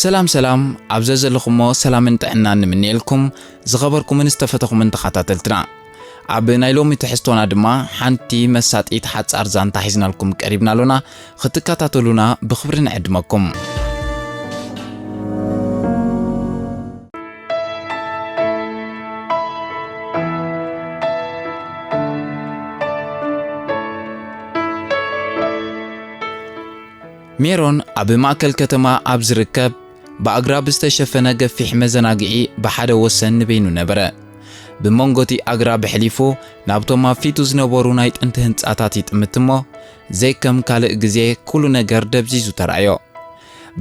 ሰላም ሰላም፣ ኣብ ዘዘለኹሞ ሰላምን ጥዕናን ንምንየልኩም ዝኸበርኩምን ዝተፈተኹምን ተኸታተልትና። ኣብ ናይ ሎሚ ትሕዝቶና ድማ ሓንቲ መሳጢት ሓጻር ዛንታ ሒዝናልኩም ቀሪብና ኣሎና። ክትከታተሉና ብኽብሪ ንዕድመኩም። ሜሮን ኣብ ማእከል ከተማ ኣብ ዝርከብ ብኣግራብ ዝተሸፈነ ገፊሕ መዘናግዒ ብሓደ ወሰን ንበይኑ ነበረ። ብመንጎቲ ኣግራብ ኣሕሊፉ ናብቶም ኣብ ፊቱ ዝነበሩ ናይ ጥንቲ ህንጻታት ይጥምት እሞ፣ ዘይከም ካልእ ግዜ ኩሉ ነገር ደብዚዙ ተራእዮ።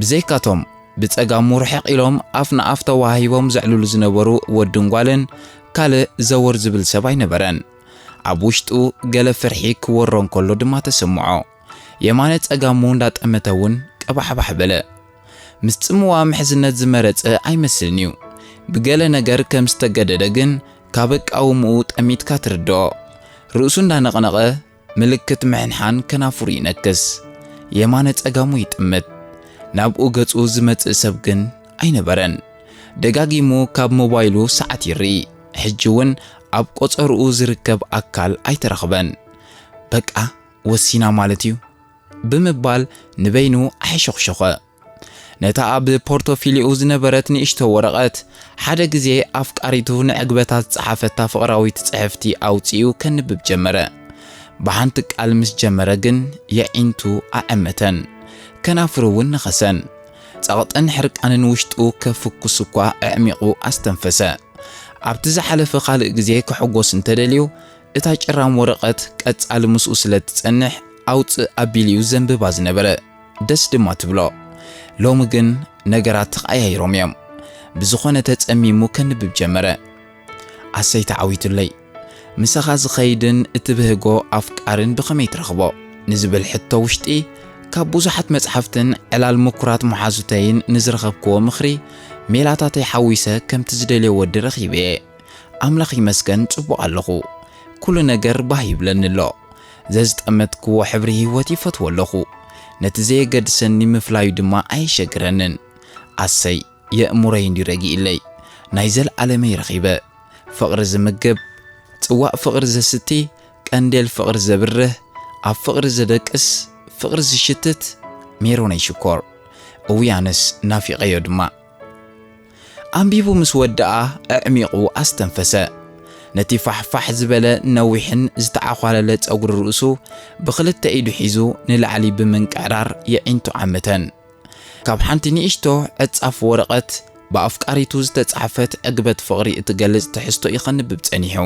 ብዘይካቶም ብጸጋሙ ርሕቕ ኢሎም ኣፍ ንኣፍ ተዋሃሂቦም ዘዕልሉ ዝነበሩ ወድን ጓልን ካልእ ዘወር ዝብል ሰብ ኣይነበረን። ኣብ ውሽጡ ገለ ፍርሒ ክወሮ እንከሎ ድማ ተሰምዖ። የማነ ጸጋሙ እንዳጠመተ እውን ቀባሕባሕ በለ። ምስ ጽምዋ ምሕዝነት ዝመረጸ ኣይመስልን እዩ። ብገለ ነገር ከም ዝተገደደ ግን ካብ ኣቃውምኡ ጠሚትካ ትርድኦ። ርእሱ እንዳነቕነቐ ምልክት ምሕንሓን ከናፍሩ ይነክስ። የማነ ጸጋሙ ይጥምት። ናብኡ ገጹ ዝመጽእ ሰብ ግን ኣይነበረን። ደጋጊሙ ካብ ሞባይሉ ሰዓት ይርኢ። ሕጂ እውን ኣብ ቆጸርኡ ዝርከብ ኣካል ኣይተረኽበን። በቃ ወሲና ማለት እዩ ብምባል ንበይኑ ኣሕሾኽሾኸ። ነታ ኣብ ፖርቶፊሊኡ ዝነበረት ንእሽቶ ወረቐት፣ ሓደ ግዜ ኣፍቃሪቱ ንዕግበታ ዝጸሓፈታ ፍቕራዊት ጽሕፍቲ ኣውጺኡ ከንብብ ጀመረ። ብሓንቲ ቃል ምስ ጀመረ ግን የዒንቱ ኣዐመተን፣ ከናፍሩ እውን ነኸሰን። ጸቕጥን ሕርቃንን ውሽጡ ከፍኩስ እኳ ኣዕሚቑ ኣስተንፈሰ። ኣብቲ ዝሓለፈ ካልእ ግዜ ክሕጎስ እንተደልዩ፣ እታ ጭራም ወረቐት ቀጻሊ ምስኡ ስለ ትጸንሕ፣ ኣውጽእ ኣቢሉ'ዩ ዘንብባ ዝነበረ። ደስ ድማ ትብሎ። ሎሚ ግን ነገራት ተቐያይሮም እዮም። ብዝኾነ ተጸሚሙ ከንብብ ጀመረ። ኣሰይ ተዓዊቱለይ። ምሳኻ ዝኸይድን እትብህጎ ኣፍቃርን ብኸመይ ትረኽቦ? ንዝብል ሕቶ ውሽጢ፣ ካብ ብዙሓት መጽሓፍትን ዕላል ምኩራት መሓዙተይን ንዝረኸብክዎ ምኽሪ፣ ሜላታተይ ሓዊሰ ከምቲ ዝደልዮ ወዲ ረኺበ እየ። ኣምላኽ ይመስገን ጽቡቕ ኣለኹ። ኩሉ ነገር ባህ ይብለኒ ኣሎ። ዘዝጠመትክዎ ሕብሪ ህይወት ይፈትዎ ኣለኹ። ነቲ ዘየገድሰኒ ምፍላዩ ድማ ኣየሸግረንን። ኣሰይ፣ የእምሮይ እንድዩ ረጊእለይ። ናይ ዘለኣለመይ ረኺበ። ፍቕሪ ዝምግብ፣ ጽዋእ ፍቕሪ ዘስቲ፣ ቀንዴል ፍቕሪ ዘብርህ፣ ኣብ ፍቕሪ ዘደቅስ፣ ፍቕሪ ዝሽትት፣ ሜሮነይ ሽኮር። እውይ ኣነስ ናፊቐዮ ድማ። ኣንቢቡ ምስ ወድኣ ኣዕሚቑ ኣስተንፈሰ። ነቲ ፋሕፋሕ ዝበለ ነዊሕን ዝተዓዃለለ ጸጉሪ ርእሱ ብኽልተ ኢዱ ሒዙ ንላዕሊ ብምንቅዕራር የዒንቱ ዓመተን። ካብ ሓንቲ ንእሽቶ ዕጻፍ ወረቐት ብኣፍቃሪቱ ዝተጻሕፈት ዕግበት ፍቕሪ እትገልጽ ትሕዝቶ እዩ ከንብብ ጸኒሑ።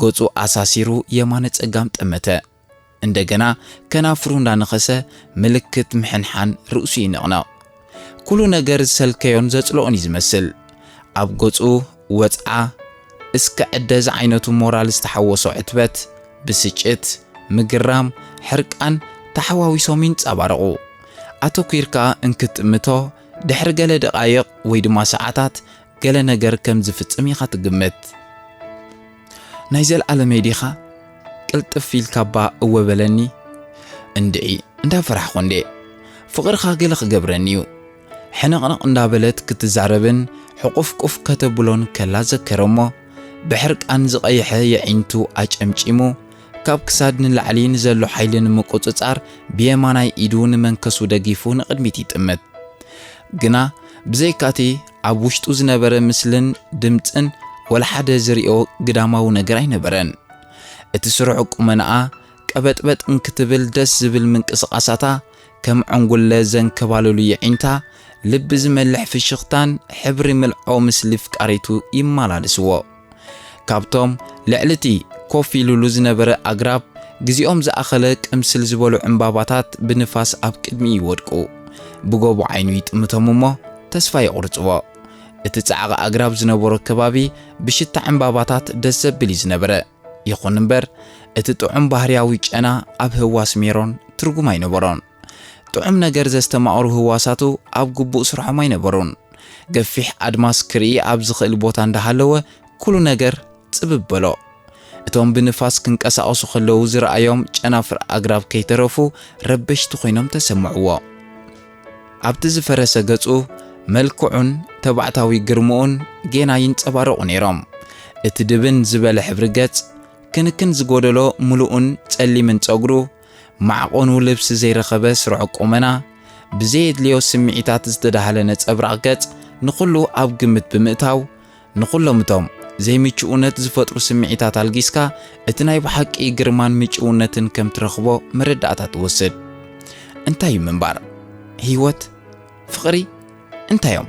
ገጹ ኣሳሲሩ የማነ ጸጋም ጠመተ። እንደገና ከናፍሩ እንዳነኸሰ ምልክት ምሕንሓን ርእሱ ይንቕነቕ። ኩሉ ነገር ዝሰልከዮን ዘጽልኦን እዩ ዝመስል። ኣብ ገጹ ወጽዓ፣ እስከ ዕደ ዝዓይነቱ ሞራል ዝተሓወሶ ዕትበት፣ ብስጭት፣ ምግራም፣ ሕርቃን ተሓዋዊሶም ይንጸባረቑ። ኣተኲርካ እንክትጥምቶ፣ ድሕሪ ገለ ደቓይቕ ወይ ድማ ሰዓታት፣ ገለ ነገር ከም ዝፍጽም ኢኻ ትግምት። ናይ ዘለኣለመይ ዲኻ? ቅልጥፍ ኢልካ እባ እወ በለኒ። እንድዒ፣ እንዳፈራሕኹ እንዴ። ፍቕርኻ ገለ ክገብረኒ እዩ። ሕንቕንቕ እንዳበለት ክትዛረብን ሕቑፍቁፍ ከተብሎን ከላ ዘከረ እሞ፣ ብሕርቃን ዝቐይሐ የዒንቱ ኣጨምጪሙ፣ ካብ ክሳድ ንላዕሊ ንዘሎ ሓይሊ ንምቁጽጻር ብየማናይ ኢዱ ንመንከሱ ደጊፉ ንቕድሚት ይጥምት። ግና ብዘይካ'ቲ ኣብ ውሽጡ ዝነበረ ምስልን ድምጽን ወላ ሓደ ዝርእዮ ግዳማዊ ነገር ኣይነበረን። እቲ ስሩዕ ቁመናኣ ቀበጥበጥ እንክትብል ደስ ዝብል ምንቅስቓሳታ ከም ዕንጉለ ዘንከባለሉ የዒንታ ልቢ ዝመልሕ ፍሽኽታን ሕብሪ ምልዖ ምስሊ ፍቃሪቱ ይመላለስዎ። ካብቶም ልዕሊ እቲ ኮፍ ኢሉሉ ዝነበረ ኣግራብ፣ ግዜኦም ዝኣኸለ ቅምስል ዝበሉ ዕምባባታት ብንፋስ ኣብ ቅድሚኡ ይወድቁ። ብጎቦ ዓይኑ ይጥምቶም እሞ ተስፋ የቑርጽዎ። እቲ ጻዕቒ ኣግራብ ዝነበሮ ከባቢ ብሽታ ዕምባባታት ደስ ዘብል እዩ ዝነበረ። ይኹን እምበር፣ እቲ ጥዑም ባህርያዊ ጨና ኣብ ህዋስ ሜሮን ትርጉም ኣይነበሮን። ጥዑም ነገር ዘስተማቕሩ ህዋሳቱ ኣብ ግቡእ ስርሖም ኣይነበሩን። ገፊሕ ኣድማስ ክርኢ ኣብ ዝኽእል ቦታ እንዳሃለወ ኩሉ ነገር ጽብብ በሎ። እቶም ብንፋስ ክንቀሳቐሱ ከለዉ ዝረኣዮም ጨናፍር ኣግራብ ከይተረፉ ረበሽቲ ኮይኖም ተሰምዕዎ። ኣብቲ ዝፈረሰ ገጹ መልክዑን ተባዕታዊ ግርምኡን ጌና ይንጸባረቑ ነይሮም። እቲ ድብን ዝበለ ሕብሪ ገጽ፣ ክንክን ዝጎደሎ ምሉእን ጸሊምን ጸጉሩ፣ ማዕቆኑ ልብሲ ዘይረኸበ ስሩዕ ቁመና፣ ብዘየድልዮ ስምዒታት ዝተዳህለ ነጸብራቕ ገጽ ንኹሉ ኣብ ግምት ብምእታው፣ ንኹሎም እቶም ዘይምቹእነት ዝፈጥሩ ስምዒታት ኣልጊስካ፣ እቲ ናይ ብሓቂ ግርማን ምጭውነትን ከም ትረኽቦ መረዳእታ ትወስድ። እንታይ እዩ ምንባር? ህይወት? ፍቕሪ? እንታይ እዮም?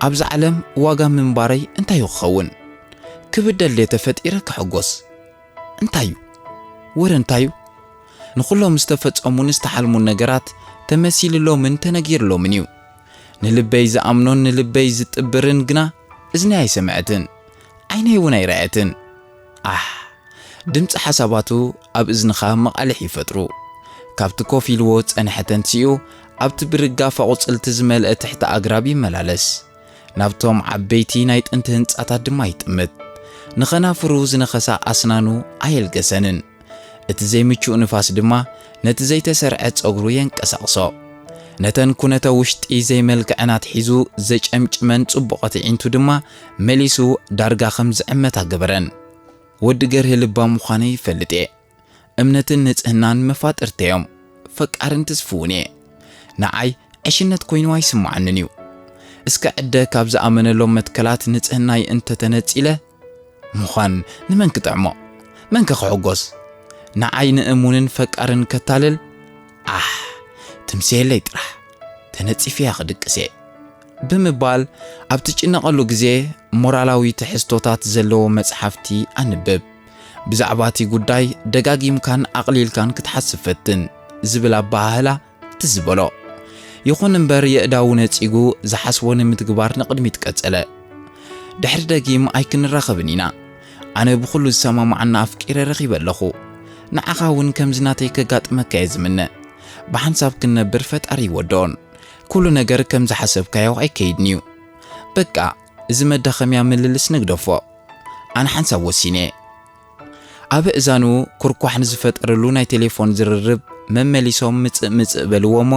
ኣብዛ ዓለም ዋጋ ምንባረይ እንታይ እዩ ክኸውን? ክብደል ድየ ተፈጢረ ክሕጎስ? እንታይ እዩ? ወረ እንታይ እዩ? ንኹሎም ዝተፈጸሙን ዝተሓልሙን ነገራት ተመሲልሎምን ተነጊርሎምን እዩ። ንልበይ ዝኣምኖን ንልበይ ዝጥብርን ግና እዝነይ ኣይሰምዐትን፣ ዓይነይ እውን ኣይረኣየትን። ኣሕ! ድምጺ ሓሳባቱ ኣብ እዝንኻ መቓልሕ ይፈጥሩ። ካብቲ ኮፍ ኢልዎ ዝጸንሐ ተንሲኡ ኣብቲ ብርጋፍ ኣቑጽልቲ ዝመልአ ትሕቲ ኣግራብ ይመላለስ። ናብቶም ዓበይቲ ናይ ጥንቲ ህንጻታት ድማ ይጥምት። ንኸናፍሩ ዝነኸሳ ኣስናኑ ኣየልገሰንን። እቲ ዘይምቹእ ንፋስ ድማ ነቲ ዘይተሰርዐ ጸጉሩ የንቀሳቕሶ። ነተን ኩነተ ውሽጢ ዘይመልክዐን ኣትሒዙ ዘጨምጭመን ጽቡቐት ኣዒንቱ ድማ መሊሱ ዳርጋ ከም ዝዕመታ ገበረን። ወዲ ገርሂ ልባም ምዃነይ ይፈልጥ እየ። እምነትን ንጽህናን መፋጥርተዮም። ፈቃርን ትስፍውን እየ። ንዓይ ዕሽነት ኮይኑ ኣይስምዓንን እዩ። እስከ ዕደ ካብ ዝኣመነሎም መትከላት ንጽህናይ እንተተነጺለ፣ ምዃን ንመን ክጥዕሞ? መን ከ ክሕጎስ? ንዓይ ንእሙንን ፈቃርን ከታልል? ኣሕ፣ ትምስየለይ ጥራሕ፣ ተነጺፈያ ክድቅስ እየ። ብምባል ኣብ ትጭነቐሉ ግዜ ሞራላዊ ትሕዝቶታት ዘለዎ መጽሓፍቲ ኣንብብ። ብዛዕባ እቲ ጉዳይ ደጋጊምካን ኣቕሊልካን ክትሓስብ ፈትን ዝብል ኣበሃህላ ትዝ በሎ። ይኹን እምበር የእዳዉ ነጺጉ ዝሓስቦ ንምትግባር ንቕድሚት ቀጸለ። ድሕሪ ደጊም ኣይክንራኸብን ኢና። ኣነ ብኹሉ ዝሰማማዓና ኣፍቂረ ረኺበ ኣለኹ። ንዓኻ እውን ከምዚ ናተይ ከጋጥመካ እየ ዝምነ። ብሓንሳብ ክንነብር ፈጣሪ ይወድኦን። ኩሉ ነገር ከም ዝሓሰብካዮ ኣይከይድን እዩ። በቃ፣ እዚ መዳኸምያ ምልልስ ንግደፎ። ኣነ ሓንሳብ ወሲነ እየ። ኣብ እዛኑ ኩርኳሕ ንዝፈጠረሉ ናይ ቴሌፎን ዝርርብ መመሊሶም ምጽእ ምጽእ በልዎ እሞ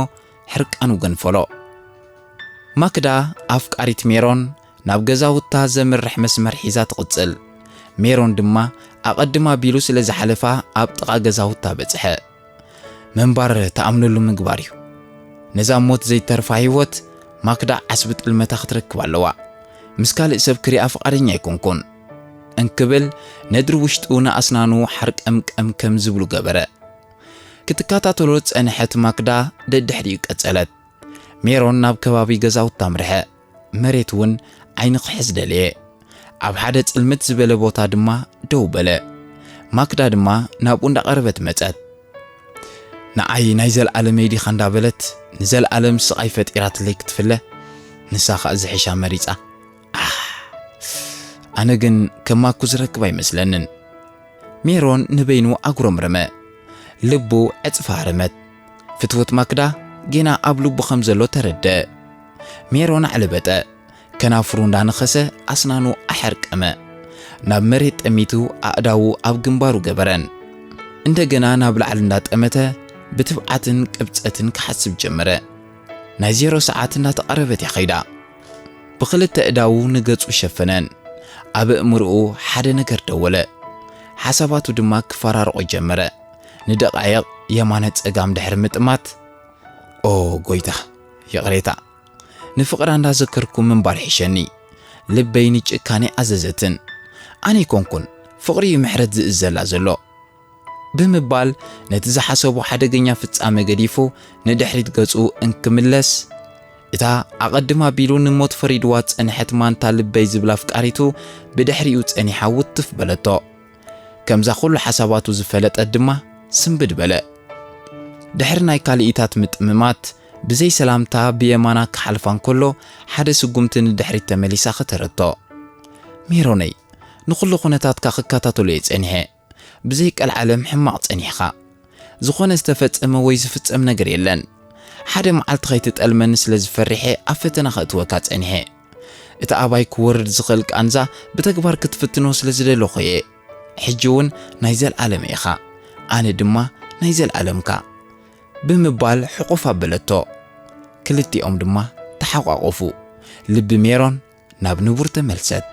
ሕርቃኑ ገንፈሎ። ማክዳ ኣፍቃሪት ሜሮን ናብ ገዛውታ ዘምርሕ መስመር ሒዛ ትቕጽል። ሜሮን ድማ ኣቐድም ኣቢሉ ስለ ዝሓለፋ ኣብ ጥቓ ገዛውታ በጽሐ። ምንባር ተኣምነሉ ምግባር እዩ። ነዛ ሞት ዘይተርፋ ህይወት ማክዳ ዓስቢ ጥልመታ ክትረክብ ኣለዋ። ምስ ካልእ ሰብ ክሪኣ ፍቓደኛ ኣይኮንኩን እንክብል ነድሪ ውሽጡ ንኣስናኑ ሓርቀምቀም ከም ዝብሉ ገበረ። ክትከታተሎ ዝጸንሐት ማክዳ ደድሕሪኡ ቀጸለት። ሜሮን ናብ ከባቢ ገዛውታ ኣምርሐ። መሬት እውን ዓይኒ ክሕዝ ደለየ። ኣብ ሓደ ጽልምት ዝበለ ቦታ ድማ ደው በለ። ማክዳ ድማ ናብኡ እንዳቐረበት መጸት። ንዓይ ናይ ዘልኣለመይ ዲኻ እንዳበለት ንዘልኣለም ስቓይ ፈጢራትለይ ክትፍለ፣ ንሳ ኸኣ ዝሕሻ መሪጻ። ኣሕ! ኣነ ግን ከማኩ ዝረክብ ኣይመስለንን። ሜሮን ንበይኑ ኣጉረምረመ። ልቡ ዕጽፊ ሃረመት። ፍትወት ማክዳ ጌና ኣብ ልቡ ከም ዘሎ ተረድአ። ሜሮን ኣዕለበጠ። ከናፍሩ እንዳነኸሰ ኣስናኑ ኣሐርቀመ። ናብ መሬት ጠሚቱ ኣእዳዉ ኣብ ግንባሩ ገበረን። እንደገና ናብ ላዕሊ እንዳጠመተ ብትብዓትን ቅብጸትን ክሓስብ ጀመረ። ናይ ዜሮ ሰዓት እንዳተቓረበት እያ ኸይዳ። ብኽልተ እዳዉ ንገጹ ሸፈነን። ኣብ ኣእምሮኡ ሓደ ነገር ደወለ። ሓሳባቱ ድማ ክፈራርቖ ጀመረ። ንደቓይቕ የማነ ጸጋም ድሕሪ ምጥማት፣ "ኦ ጎይታ፣ ይቕሬታ። ንፍቕራ እንዳዘከርኩ ምንባር ይሕሸኒ። ልበይ ንጭካኔ ኣዘዘትን። ኣነ ኣይኮንኩን፣ ፍቕሪ እዩ ምሕረት ዝእዘላ ዘሎ." ብምባል ነቲ ዝሓሰቦ ሓደገኛ ፍጻመ ገዲፉ ንድሕሪት ገጹ እንክምለስ፣ እታ ኣቐድም ኣቢሉ ንሞት ፈሪድዋ ዝጸንሐት ማንታ ልበይ ዝብላ ኣፍቃሪቱ ብድሕሪኡ ጸኒሓ ውትፍ በለቶ። ከምዛ ኩሉ ሓሳባቱ ዝፈለጠት ድማ ስንብድ በለ። ድሕሪ ናይ ካልኢታት ምጥምማት፣ ብዘይ ሰላምታ ብየማና ክሓልፋ እንከሎ፣ ሓደ ስጉምቲ ንድሕሪት ተመሊሳ ከተረቶ። "ሜሮነይ፣ ንኹሉ ኩነታትካ ክከታተሎ እየ ጸኒሐ። ብዘይ ቀልዓለም ሕማቕ ጸኒሕካ። ዝኾነ ዝተፈጸመ ወይ ዝፍጸም ነገር የለን። ሓደ መዓልቲ ከይትጠልመኒ ስለ ዝፈሪሐ ኣብ ፈተና ከእትወካ ጸኒሐ። እቲ ኣባይ ክወርድ ዝኽእል ቃንዛ ብተግባር ክትፍትኖ ስለ ዝደለኹ እየ። ሕጂ እውን ናይ ዘልኣለም ኢኻ፣ ኣነ ድማ ናይ ዘልኣለምካ" ብምባል ሕቑፍ ኣበለቶ። ክልቲኦም ድማ ተሓቋቖፉ። ልቢ ሜሮን ናብ ንቡር ተመልሰት።